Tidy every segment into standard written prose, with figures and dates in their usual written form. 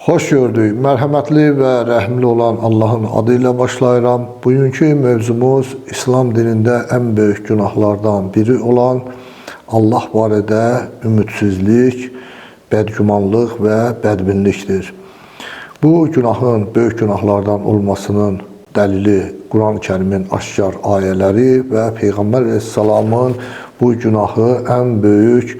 Xoş gördük. Mərhəmətli və rəhimli olan Allahın adı ilə başlayıram. Bugünkü mövzumuz İslam dinində ən böyük günahlardan biri olan Allah barədə ümidsizlik, bədgümanlıq və bədbinlikdir. Bu günahın böyük günahlardan olmasının dəlili Quran-ı Kərimin aşkar ayələri və Peyğəmbər əleyhissalamın bu günahı ən böyük,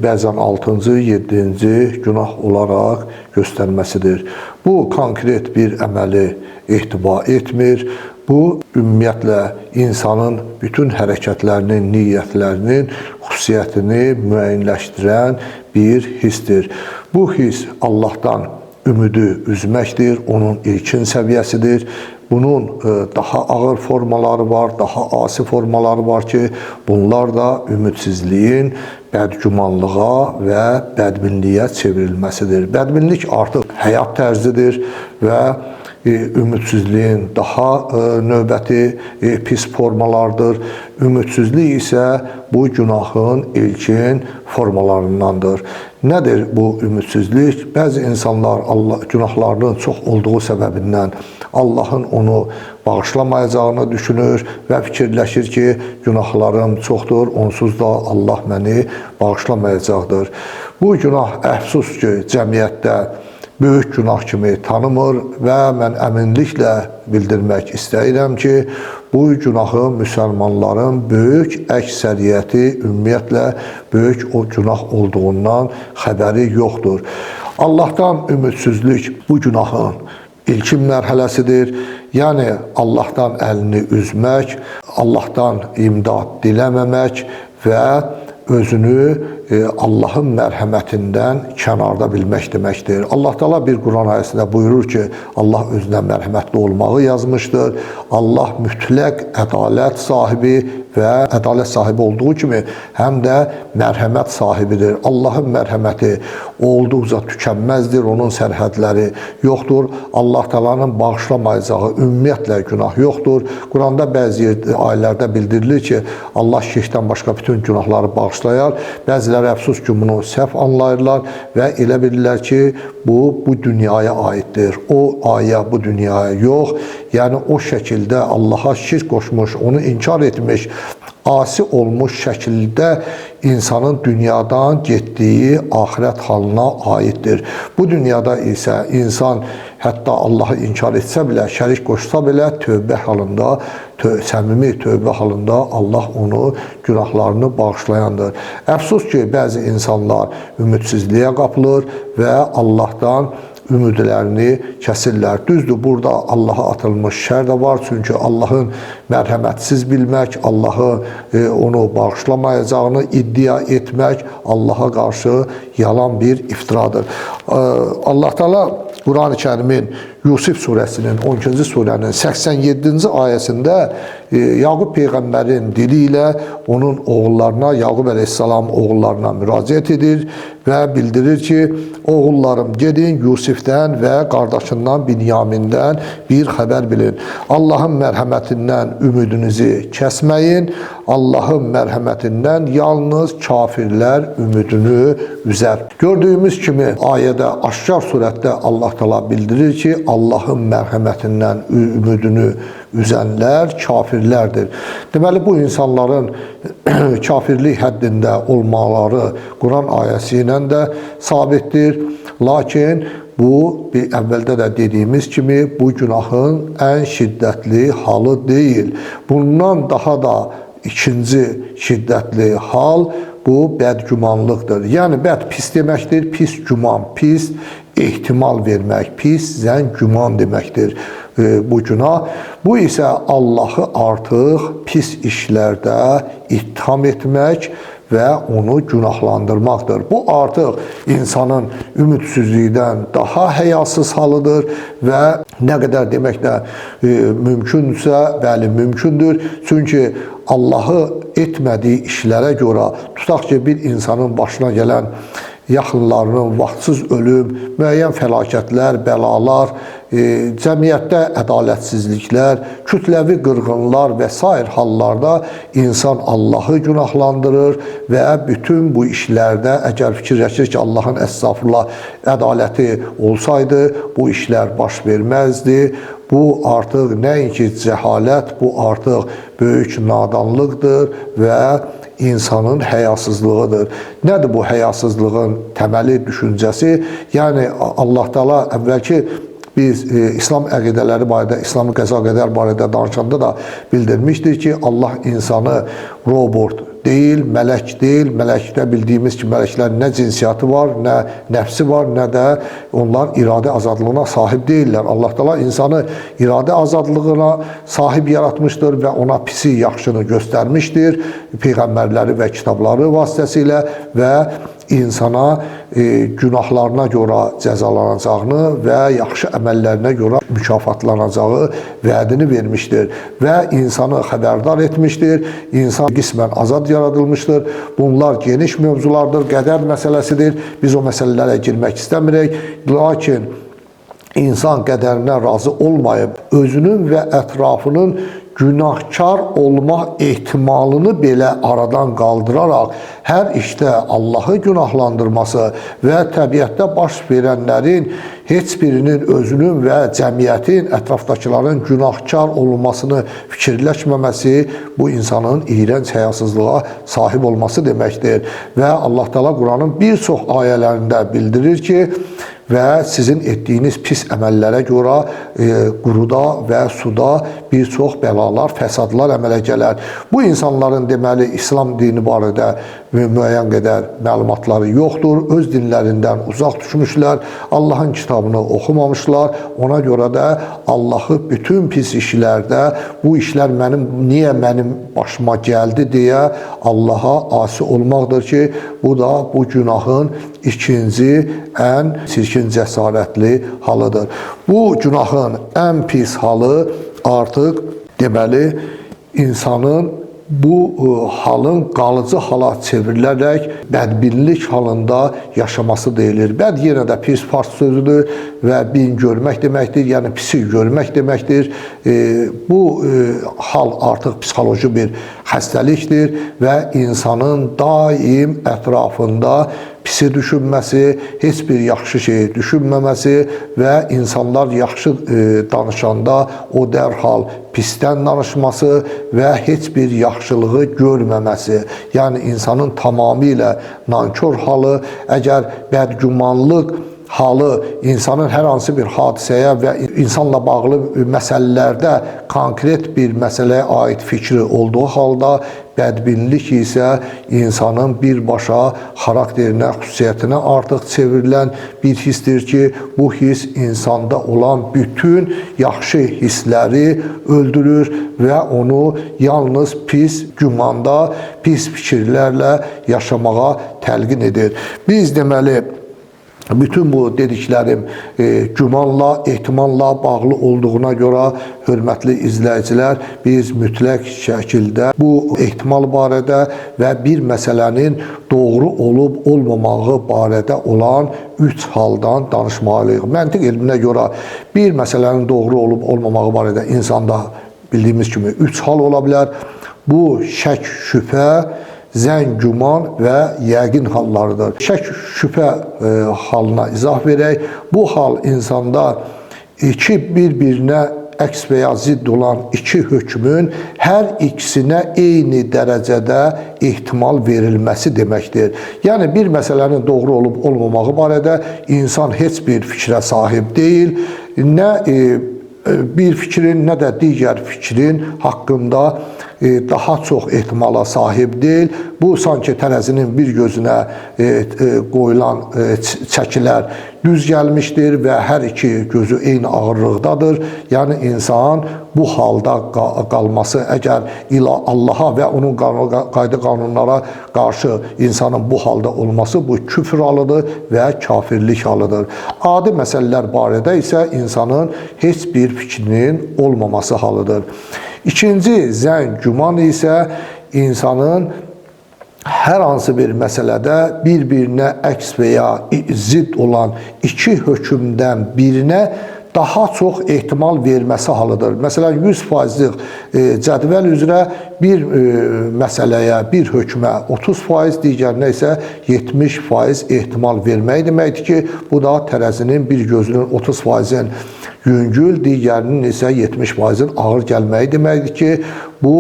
bəzən 6-cı, 7-ci günah olaraq göstərməsidir. Bu konkret bir əməli ehtiva etmir. Bu ümumiyyətlə insanın bütün hərəkətlərinin, niyyətlərinin xüsusiyyətini müəyyənləşdirən bir hissdir. Bu hiss Allahdan ümidi üzməkdir, onun ilkin səviyyəsidir. Bunun daha ağır formaları var, daha asi formaları var ki, bunlar da ümidsizliyin bədgümanlığa və bədbinliyə çevrilməsidir. Bədbinlik artıq həyat tərzidir və ümidsizliyin daha növbəti pis formalardır. Ümidsizlik isə bu günahın ilkin formalarındandır. Nədir bu ümidsizlik? Bəzi insanlar Allah günahlarının çox olduğu səbəbindən Allahın onu bağışlamayacağını düşünür və fikirləşir ki, günahlarım çoxdur, onsuz da Allah məni bağışlamayacaqdır. Bu günah əfsus ki, cəmiyyətdə böyük günah kimi tanımır və mən əminliklə bildirmək istəyirəm ki, bu günahı müsəlmanların böyük əksəriyyəti ümumiyyətlə böyük o günah olduğundan xəbəri yoxdur. Allahdan ümidsizlik bu günahın ilkin mərhələsidir. Yəni Allahdan əlini üzmək, Allahdan imdad diləməmək və özünü Allahın mərhəmətindən kənarda bilmək deməkdir. Allah Teala bir Quran ayəsində buyurur ki, Allah özünə mərhəmətli olmağı yazmışdır. Allah mütləq ədalət sahibi və ədalət sahibi olduğu kimi həm də mərhəmət sahibidir. Allahın mərhəməti olduqca tükənməzdir, onun sərhədləri yoxdur. Allah Teala'nın bağışlamayacağı ümumiyyətlə günah yoxdur. Quranda bəzi ayələrdə bildirilir ki, Allah şirkdən başqa bütün günahları bağışlayar. Bəziləri əfsus ki, bunu səhv anlayırlar və elə bilirlər ki, bu dünyaya aiddir. O ayə bu dünyaya yox. Yəni o şəkildə Allaha şirk qoşmuş, onu inkar etmiş, asi olmuş şəkildə insanın dünyadan getdiyi axirət halına aiddir. Bu dünyada isə insan hətta Allahı inkar etsə belə, şərik qoşsa belə tövbə halında, səmimi tövbə halında Allah onu günahlarını bağışlayandır. Əfsus ki, bəzi insanlar ümidsizliyə qapılır və Allahdan ümidlərini kəsirlər. Düzdür, burada Allaha atılmış şər də var. Çünki Allahın mərhəmətsiz bilmək, Allahı onu bağışlamayacağını iddia etmək Allaha qarşı yalan bir iftiradır. Allah Teala Quran-ı Kərimin Yusif surəsinin 12-ci surənin 87-ci ayəsində Yaqub peyğəmbərin dili ilə onun oğullarına, Yaqub əleyhissalam oğullarına müraciət edir və bildirir ki, oğullarım gedin Yusifdən və qardaşından Binyamindən bir xəbər bilin. Allahın mərhəmətindən ümidinizi kəsməyin. Allahın mərhəmətindən yalnız kafirlər ümidini üzər. Gördüyümüz kimi ayədə aşkar surətdə Allah Teala bildirir ki, Allahın mərhəmətindən ümidini üzənlər kafirlərdir. Deməli, bu insanların kafirlik həddində olmaları Quran ayəsi ilə də sabitdir. Lakin bu, əvvəldə də dediyimiz kimi, bu günahın ən şiddətli halı deyil. Bundan daha da ikinci şiddətli hal bu bədgümanlıqdır. Yəni, bəd pis deməkdir, pis güman, pis ehtimal vermək, pis zən güman deməkdir bu günah. Bu isə Allahı artıq pis işlərdə ittiham etmək və onu günahlandırmaqdır. Bu artıq insanın ümidsizlikdən daha həyasız halıdır və nə qədər demək də mümkünsə, bəli mümkündür. Çünki Allahı etmədiyi işlərə görə, tutaq ki, bir insanın başına gələn yaxınlarının vaxtsız ölüm, müəyyən fəlakətlər, bəlalar, cəmiyyətdə ədalətsizliklər, kütləvi qırğınlar və sair hallarda insan Allahı günahlandırır və bütün bu işlərdə əgər fikirləşir ki, Allahın əstəğfurullah ədaləti olsaydı, bu işlər baş verməzdi. Bu artıq nəinki cəhalət, bu artıq böyük nadanlıqdır və insanın həyasızlığıdır. Nədir bu həyasızlığın təməli düşüncəsi? Yəni Allah Teala əvvəlki biz İslam əqidələri barədə, İslam qəza qədər barədə danışanda da bildirmişdik ki, Allah insanı robot deyil, mələk deyil. Mələkdə bildiyimiz ki, mələklərin nə cinsiyyəti var, nə nəfsi var, nə də onlar iradə azadlığına sahib deyillər. Allah Teala insanı iradə azadlığına sahib yaratmışdır və ona pisi, yaxşını göstərmişdir peyğəmbərləri və kitabları vasitəsilə və insana günahlarına görə cəzalanacağını və yaxşı əməllərinə görə mükafatlanacağı vədini vermişdir və insanı xəbərdar etmişdir. İnsan qismən azad yaradılmışdır. Bunlar geniş mövzulardır, qədər məsələsidir. Biz o məsələlərə girmək istəmirik. Lakin insan qədərinə razı olmayıb, özünün və ətrafının günahkar olma ehtimalını belə aradan qaldıraraq hər işdə Allahı günahlandırması və təbiətdə baş verənlərin heç birinin özünün və cəmiyyətin, ətrafdakıların günahkar olmasını fikirləşməməsi bu insanın iyrənc həyasızlığa sahib olması deməkdir. Və Allah Teala Quranın bir çox ayələrində bildirir ki, və sizin etdiyiniz pis əməllərə görə quruda və suda bir çox bəlalar, fəsadlar əmələ gələr. Bu insanların deməli İslam dini barədə müəyyən qədər məlumatları yoxdur. Öz dinlərindən uzaq düşmüşlər, Allahın kitabını oxumamışlar. Ona görə də Allahı bütün pis işlərdə, bu işlər mənim niyə mənim başıma gəldi deyə Allaha asi olmaqdır ki, bu da bu günahın ikinci ən çirkin cəsarətli halıdır. Bu günahın ən pis halı artıq deməli insanın bu halın qalıcı hala çevrilərək bədbinlik halında yaşaması deyilir. Bəd yenə də pis fars sözüdür və bin görmək deməkdir, yəni pisi görmək deməkdir. Bu hal artıq psixoloji bir xəstəlikdir və insanın daim ətrafında pisi düşünməsi, heç bir yaxşı şeyi düşünməməsi və insanlar yaxşı danışanda o dərhal pisdən danışması və heç bir yaxşılığı görməməsi. Yəni insanın tamamilə nankor halı, əgər bədgümanlıq halı insanın hər hansı bir hadisəyə və insanla bağlı məsələlərdə konkret bir məsələyə aid fikri olduğu halda, bədbinlik isə insanın birbaşa xarakterinə, xüsusiyyətinə artıq çevrilən bir hissdir ki, bu hiss insanda olan bütün yaxşı hissləri öldürür və onu yalnız pis gümanda, pis fikirlərlə yaşamağa təlqin edir. Biz deməli, bütün bu dediklərim gümanla, ehtimalla bağlı olduğuna görə, hörmətli izləyicilər, biz mütləq şəkildə bu ehtimal barədə və bir məsələnin doğru olub olmamağı barədə olan 3 haldan danışmalıyıq. Məntiq elminə görə bir məsələnin doğru olub olmamağı barədə insanda bildiyimiz kimi 3 hal ola bilər. Bu şək, şübhə, zənn, güman və yəqin hallarıdır. Şək, şübhə halına izah verək. Bu hal insanda iki bir-birinə əks və ya zidd olan iki hökmün hər ikisinə eyni dərəcədə ehtimal verilməsi deməkdir. Yəni bir məsələnin doğru olub olmamağı barədə insan heç bir fikrə sahib deyil. Nə bir fikrin, nə də digər fikrin haqqında daha çox ehtimala sahib deyil. Bu, sanki tərəzinin bir gözünə qoyulan çəkilər düz gəlmişdir və hər iki gözü eyni ağırlıqdadır. Yəni, insan bu halda qalması, əgər Allaha və onun qayda qanunlara qarşı insanın bu halda olması, bu küfr halıdır və kafirlik halıdır. Adi məsələlər barədə isə insanın heç bir fikrinin olmaması halıdır. İkinci zənn, güman isə insanın hər hansı bir məsələdə bir-birinə əks və ya zidd olan iki hökmdən birinə daha çox ehtimal verməsi halıdır. Məsələn, 100%lik cədvəl üzrə bir məsələyə, bir hökmə 30%, digərinə isə 70% ehtimal vermək deməkdir ki, bu da tərəzinin bir gözünün 30%-in yüngül, digərinin isə 70%-in ağır gəlməyi deməkdir ki, bu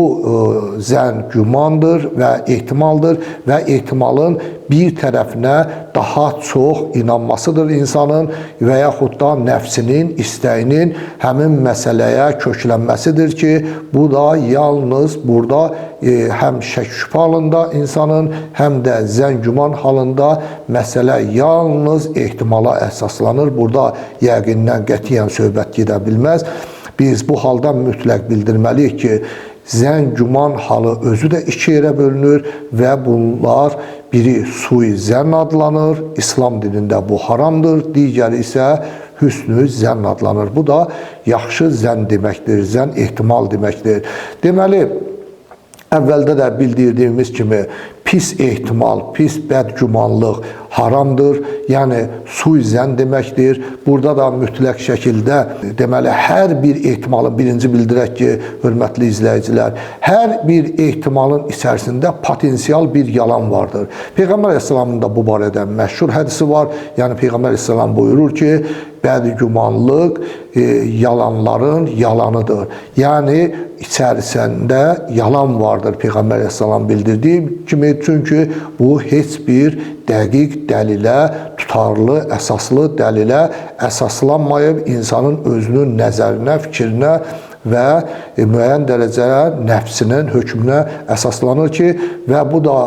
zənn gümandır və ehtimaldır və ehtimalın bir tərəfinə daha çox inanmasıdır insanın və yaxud da nəfsinin, istəyinin həmin məsələyə köklənməsidir ki, bu da yalnız burada həm şək-şübhə halında insanın, həm də zənn güman halında məsələ yalnız ehtimala əsaslanır. Burada yəqindən qətiyyən söhbət gedə bilməz. Biz bu halda mütləq bildirməliyik ki, zənn güman halı özü də iki yerə bölünür və bunlar biri sui-zənn adlanır, İslam dinində bu haramdır, digəri isə hüsnü zənn adlanır. Bu da yaxşı zənn deməkdir, zənn ehtimal deməkdir. Deməli, əvvəldə də bildirdiyimiz kimi pis ehtimal, pis bədgümanlıq haramdır. Yəni sui-zənn deməkdir. Burada da mütləq şəkildə deməli hər bir ehtimalın, birinci bildirək ki, hörmətli izləyicilər, hər bir ehtimalın içərisində potensial bir yalan vardır. Peyğəmbər əleyhissalamın da bu barədə məşhur hədisi var. Yəni Peyğəmbər əleyhissalam buyurur ki, bədgümanlıq yalanların yalanıdır. Yəni içərisində yalan vardır Peyğəmbər əleyhissalam bildirdiyi kimi, çünki bu heç bir dəqiq dəlilə, tutarlı, əsaslı dəlilə əsaslanmayıb, insanın özünün nəzərinə, fikrinə və müəyyən dərəcədə nəfsinin hökmünə əsaslanır ki, və bu da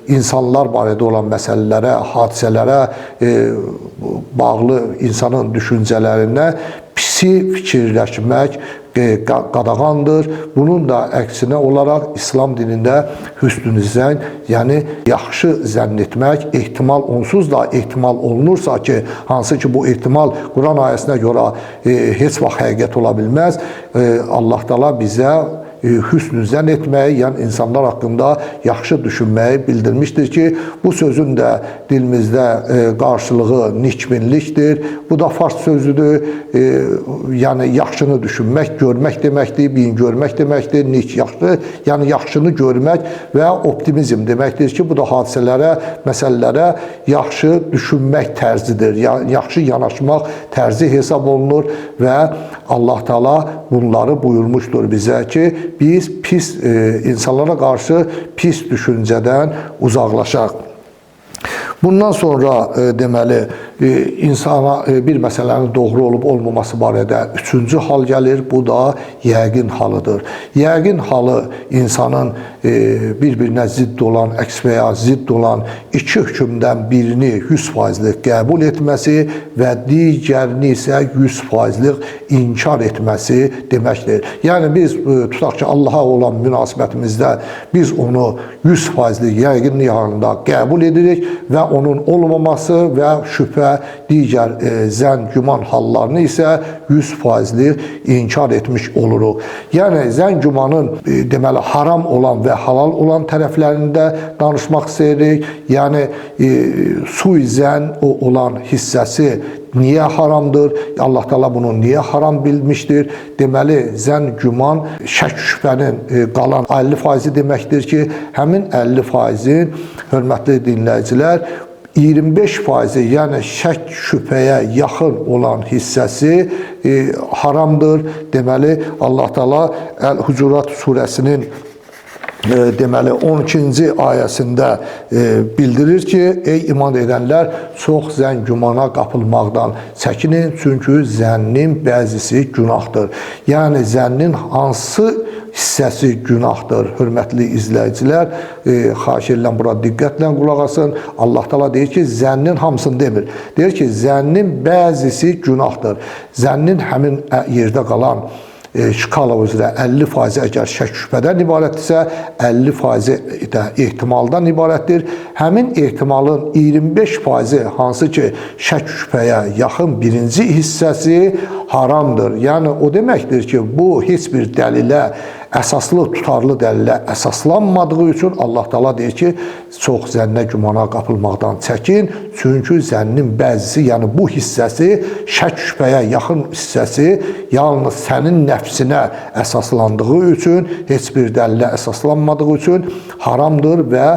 insanlar barədə olan məsələlərə, hadisələrə bağlı insanın düşüncələrinə pisi fikirləşmək qadağandır. Bunun da əksinə olaraq İslam dinində hüsnü zənn, yəni yaxşı zənn etmək, ehtimal onsuz da ehtimal olunursa ki, hansı ki bu ehtimal Quran ayəsinə görə heç vaxt həqiqət ola bilməz, Allah Taala bizə hüsnü zənn etməyi, yəni insanlar haqqında yaxşı düşünməyi bildirmişdir ki, bu sözün də dilimizdə qarşılığı nikbinlikdir. Bu da fars sözüdür. Yəni yaxşını düşünmək, görmək deməkdir, bin görmək deməkdir, nik yaxşı, yəni yaxşını görmək və optimizm deməkdir ki, bu da hadisələrə, məsələlərə yaxşı düşünmək tərzidir, yaxşı yanaşmaq tərzi hesab olunur və Allah Taala bunları buyurmuşdur bizə ki, biz pis insanlara qarşı pis düşüncədən uzaqlaşaq. Bundan sonra deməli insana bir məsələnin doğru olub olmaması barədə üçüncü hal gəlir. Bu da yəqin halıdır. Yəqin halı insanın bir-birinə zidd olan, əks və ya zidd olan iki hökmdən birini 100%lik qəbul etməsi və digərini isə 100%lik inkar etməsi deməkdir. Yəni biz tutaq ki, Allaha olan münasibətimizdə biz onu 100%lik yəqinlik halında qəbul edirik və onun olmaması və şübhə, digər zənn, güman hallarını isə 100%lik inkar etmiş oluruq. Yəni zənn gümanın deməli haram olan və halal olan tərəflərində danışmaq istəyirik. Yəni sui-zənn olan hissəsi niyə haramdır? Allah Taala bunu niyə haram bilmişdir? Deməli zənn güman şək şübhənin qalan 50% deməkdir ki, həmin 50%-in hörmətli dinləyicilər 25%, yəni şək şübhəyə yaxın olan hissəsi haramdır. Deməli Allah Taala Əl-Hucurat surəsinin deməli 12-ci ayəsində bildirir ki, ey iman edənlər, çox zənn gümana qapılmaqdan çəkinin, çünki zənnin bəzisi günahdır. Yəni zənnin hansı hissəsi günahdır? Hörmətli izləyicilər, xahiş edirəm bura diqqətlə qulaq asın. Allah Taala deyir ki, zənnin hamısını demir. Deyir ki, zənnin bəzisi günahdır. Zənnin həmin yerdə qalan şkala üzrə 50% əgər şək şübhədən ibarətdirsə, 50% də ehtimaldan ibarətdir. Həmin ehtimalın 25% hansı ki şək şübhəyə yaxın birinci hissəsi haramdır. Yəni o deməkdir ki, bu heç bir dəlilə Əsaslı, tutarlı dəlilə əsaslanmadığı üçün Allah Teala deyir ki, çox zənnə gümana qapılmaqdan çəkin. Çünki zənnin bəzisi, yəni bu hissəsi, şək şübhəyə yaxın hissəsi yalnız sənin nəfsinə əsaslandığı üçün, heç bir dəlilə əsaslanmadığı üçün haramdır və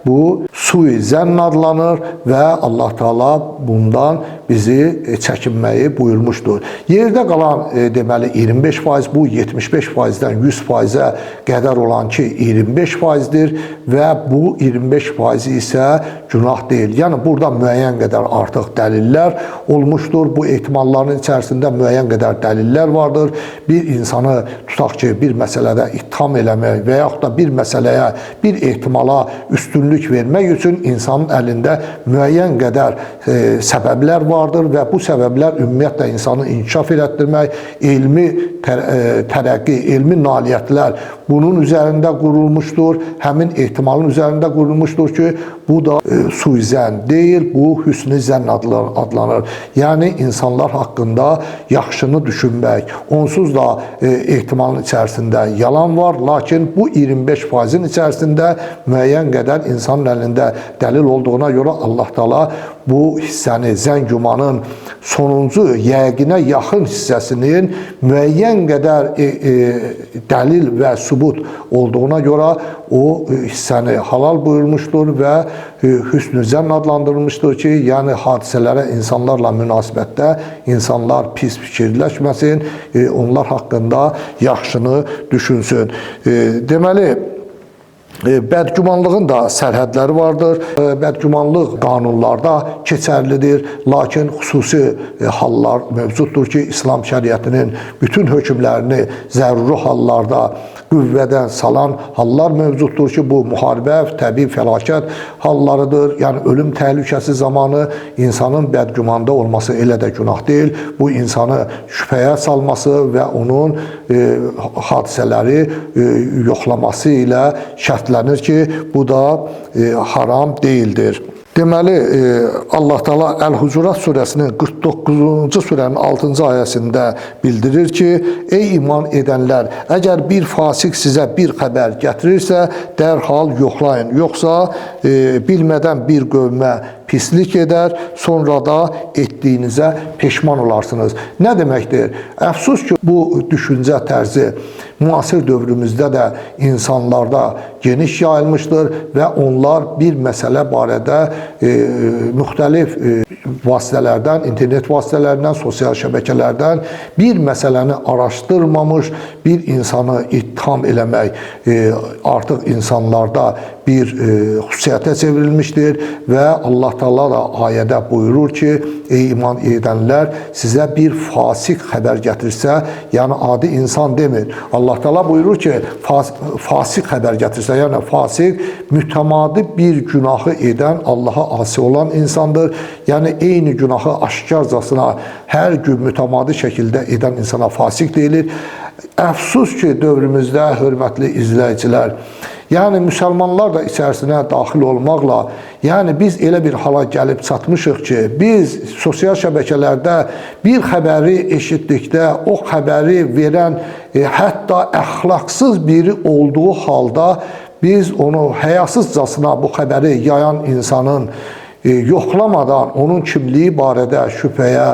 bu sui zənn adlanır və Allah Teala bundan bizi çəkinməyi buyurmuşdur. Yerdə qalan deməli 25%, bu 75%-dən 100%-ə qədər olan ki 25%-dir və bu 25% isə günah deyil. Yəni burada müəyyən qədər artıq dəlillər olmuşdur. Bu ehtimalların içərisində müəyyən qədər dəlillər vardır. Bir insanı tutaq ki, bir məsələdə ittiham eləmək və yaxud da bir məsələyə, bir ehtimala üstünlük vermək üçün insanın əlində müəyyən qədər səbəblər vardır və bu səbəblər ümumiyyətlə insanı inkişaf elətdirmək, elmi tərəqqi, elmi nailiyyətlər bunun üzərində qurulmuşdur. Həmin ehtimalın üzərində qurulmuşdur ki, bu da suizən deyil, bu hüsnü zənn adlanır. Yəni insanlar haqqında yaxşını düşünmək. Onsuz da ehtimalın içərisində yalan var, lakin bu 25%-in içərisində müəyyən qədər insanın əlində dəlil olduğuna görə Allah Teala bu hissəni, zənn gümanın sonuncu yəqinə yaxın hissəsinin müəyyən qədər dəlil və sübut olduğuna görə o hissəni halal buyurmuşdur və hüsnü zənn adlandırılmışdır ki, yəni hadisələrə insanlarla münasibətdə insanlar pis fikirləşməsin, onlar haqqında yaxşını düşünsün. Deməli, bədgümanlığın da sərhədləri vardır. Bədgümanlıq qanunlarda keçərlidir, lakin xüsusi hallar mövcuddur ki, İslam şəriətinin bütün hökmlərini zəruri hallarda qüvvədən salan hallar mövcuddur ki, bu müharibə, təbii fəlakət hallarıdır. Yəni ölüm təhlükəsi zamanı insanın bədgümanda olması elə də günah deyil. Bu insanı şübhəyə salması və onun hadisələri yoxlaması ilə şərtlənir ki, bu da haram deyildir. Deməli, Allah Teala Əl-Hucurat surəsinin 49-cu surənin 6-cı ayəsində bildirir ki, ey iman edənlər, əgər bir fasik sizə bir xəbər gətirirsə, dərhal yoxlayın, yoxsa bilmədən bir qövmə pislik edər, sonra da etdiyinizə peşman olarsınız. Nə deməkdir? Əfsus ki, bu düşüncə tərzi müasir dövrümüzdə də insanlarda geniş yayılmışdır və onlar bir məsələ barədə müxtəlif vasitələrdən, internet vasitələrindən, sosial şəbəkələrdən bir məsələni araşdırmamış bir insanı ittiham eləmək artıq insanlarda bir xüsusiyyətə çevrilmişdir və Allah Teala da ayədə buyurur ki, ey iman edənlər, sizə bir fasik xəbər gətirsə, yəni adi insan demir. Allah Teala buyurur ki, fasik xəbər gətirsə, yəni fasik mütəmadi bir günahı edən, Allaha asi olan insandır. Yəni eyni günahı aşkarcasına hər gün mütəmadi şəkildə edən insana fasik deyilir. Əfsus ki, dövrümüzdə, hörmətli izləyicilər, yəni müsəlmanlar da içərisinə daxil olmaqla, yəni biz elə bir hala gəlib çatmışıq ki, biz sosial şəbəkələrdə bir xəbəri eşitdikdə o xəbəri verən hətta əxlaqsız biri olduğu halda biz onu həyasızcasına bu xəbəri yayan insanın yoxlamadan, onun kimliyi barədə şübhəyə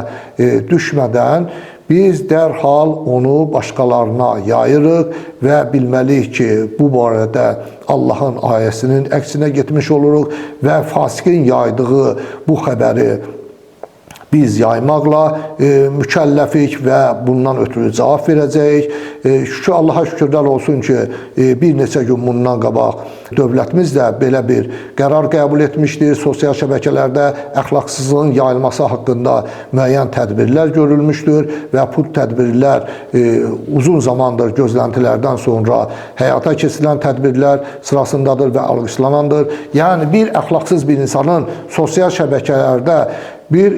düşmədən biz dərhal onu başqalarına yayırıq və bilməliyik ki, bu barədə Allahın ayəsinin əksinə getmiş oluruq və fasiqin yaydığı bu xəbəri biz yaymaqla mükəlləfik və bundan ötürü cavab verəcəyik. Şükür Allaha şükürlər olsun ki, bir neçə gün bundan qabaq dövlətimiz də belə bir qərar qəbul etmişdir. Sosial şəbəkələrdə əxlaqsızlığın yayılması haqqında müəyyən tədbirlər görülmüşdür və bu tədbirlər uzun zamandır gözləntilərdən sonra həyata keçirilən tədbirlər sırasındadır və alqışlanandır. Yəni bir əxlaqsız bir insanın sosial şəbəkələrdə bir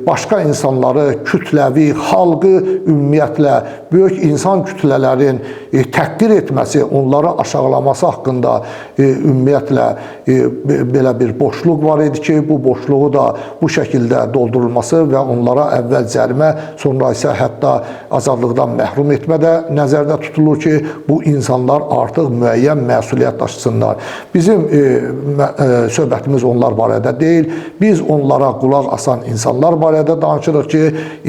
başqa insanları, kütləvi, xalqı ümumiyyətlə böyük insan kütlələrin təhqir etməsi, onları aşağılaması haqqında ümumiyyətlə belə bir boşluq var idi ki, bu boşluğu da bu şəkildə doldurulması və onlara əvvəl cərimə, sonra isə hətta azadlıqdan məhrum etmə də nəzərdə tutulur ki, bu insanlar artıq müəyyən məsuliyyət daşısınlar. Bizim söhbətimiz onlar barədə deyil. Biz onlara qulaq asan insanlar barədə danışırıq ki,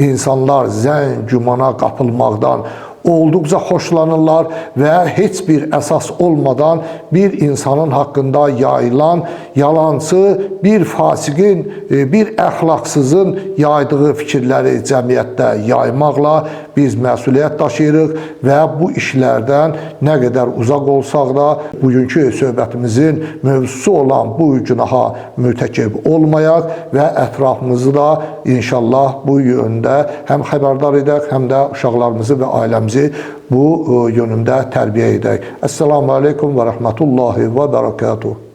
insanlar zənn gümana qapılmaqdan olduqca xoşlanırlar və heç bir əsas olmadan bir insanın haqqında yayılan yalancı, bir fasiqin, bir əxlaqsızın yaydığı fikirləri cəmiyyətdə yaymaqla biz məsuliyyət daşıyırıq və bu işlərdən nə qədər uzaq olsaq da bugünkü söhbətimizin mövzusu olan bu günaha mürtəkib olmayaq və ətrafımızı da inşallah bu yöndə həm xəbərdar edək, həm də uşaqlarımızı və ailəmizi bu yönümdə tərbiyə edək. Əssalamu aleykum və rəhmətullahi və bərəkatuhu.